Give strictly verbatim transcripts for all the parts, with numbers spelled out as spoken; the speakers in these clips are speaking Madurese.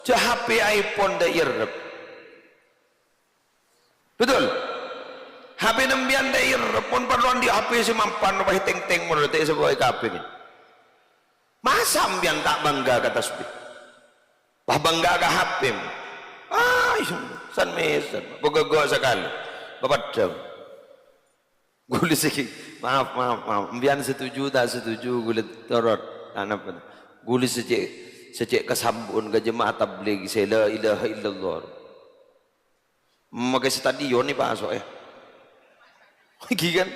Jhâ' H P iPhone ta' iyerrep. Betul? H P sampèyan ta' iyerrep, mon parlo andi' H P sè mampan, pas tèng-tèng mon ta' èsabâ'â kabhi. Masa sampèyan ta' bangga ka tasbih? Pas bangga ka H P. Ah, iya, san-mèsan. Pegghâ' sakalè. Bâ' paddhâng. Ghulâ sè, maaf, maaf, maaf. Sampèyan setuju, ta' setuju, ghulâ torot. Ta' napa. Ghulâ sè cè', sè cè' kasambu'ân ka jemaah tabligh sè la ilaha illallah. Makè stadion èpaso'è. Ghi kan?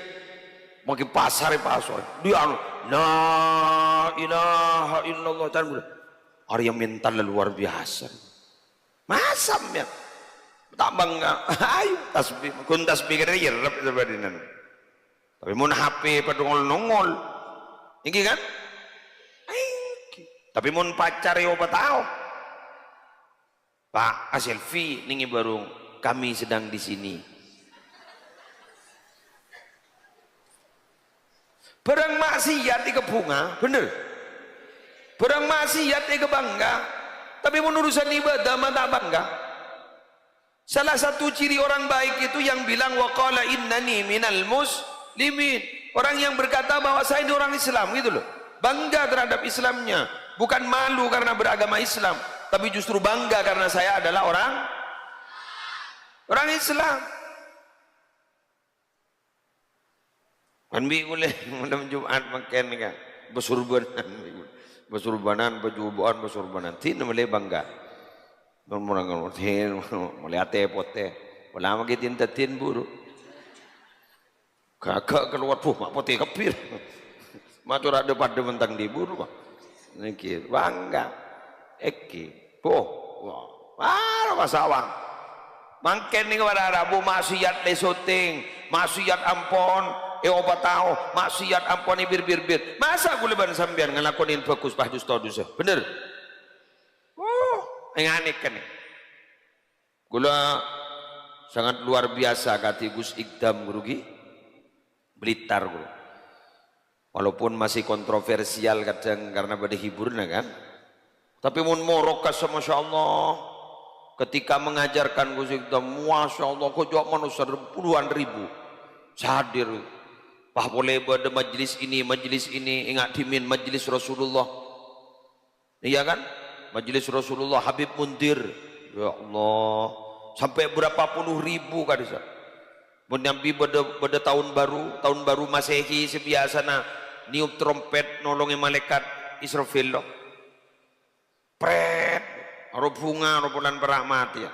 Makè pasar èpaso'è. Dia anu, "La ilaha illallah." Can ghulâ. Arèya mental luar biasa. Masa, men? Ta' bangga. Ayo, tasbih. Ghun tasbih kadhâng iyerrep sabâdhina. Tapè mon H P padâ ngol-nongol. Ènggi kan? Ènggi. Tapè mon pacar èopatao. "Pak, a-selfie nèng è bârung, kami sedang di sini." Bârâng maksiat èkabhunga, bhender. Bârâng maksiat èkabangga, tapè mon urusan ibadah mah ta' bangga. Salah satu ciri orang baik itu yang bilang, "Wa qala innani minal muslimin." Orang yang berkata bahwa saya ini orang Islam, gitu loh. Bangga terhadap Islamnya. Bukan malu karena beragama Islam, tapi justru bangga karena saya adalah orang, orang Islam. Kan bi' kulâ malem Jumat mangkèn, kan. Bâsurbanan. Bâsurbanan, bâjubu'an, bâsurbanan. Dinah malè bangga. Mon-, mon-, mon-, malè atè potè. Pola maghi din-daddin buru. Ghâghâ kalowar, buh, ma' potè kabbhi. Ma' cora' dâ-padâ mentang diburu, Pak. Nèkè, bangga. Èkè. Buh, wah, wah, pasawang. Mangkèn nèng para rabu maksiat lè syuting, maksiat ampon èopatao, maksiat ampon èbir-bir-bir. Masa ghulâ bân sampèyan ngalakonè bhâghus pas dusta dhusa? Bhender? Oh, ènganèkan. Ghulâ sangat luar biasa kadhi Gus Igdam, ghuru ghi. Blitar, ghuru. Walaupun masih kontroversial kadhâng karena bâdâ hiburanna, kan. Tapè mon moro' kassa', Masya Allah, ketika mengajarkan Gus Igdam, Masya Allah, kok jhâ' manossa puluhan ribu sè hadir. Pas polè bâdâ majelis ini, majelis ini, ènga' dhimèn majelis Rasulullah. Iya kan? Majelis Rasulullah, Habib Mundir. Ya Allah, sampè' berapa puluh ribu ka'dissa'. Mon nyambi bâdâ, bâdâ taon baru, taon baru Masehi sè biyasana niyop trompet nolongè malaèkat Israfil, lo. Pret, aro bhunga, aro polana para' matèya.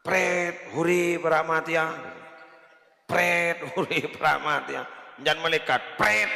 Pret, hore, para' matèya. Pret, hore, para' matèya. Èncan malaèkat, pret.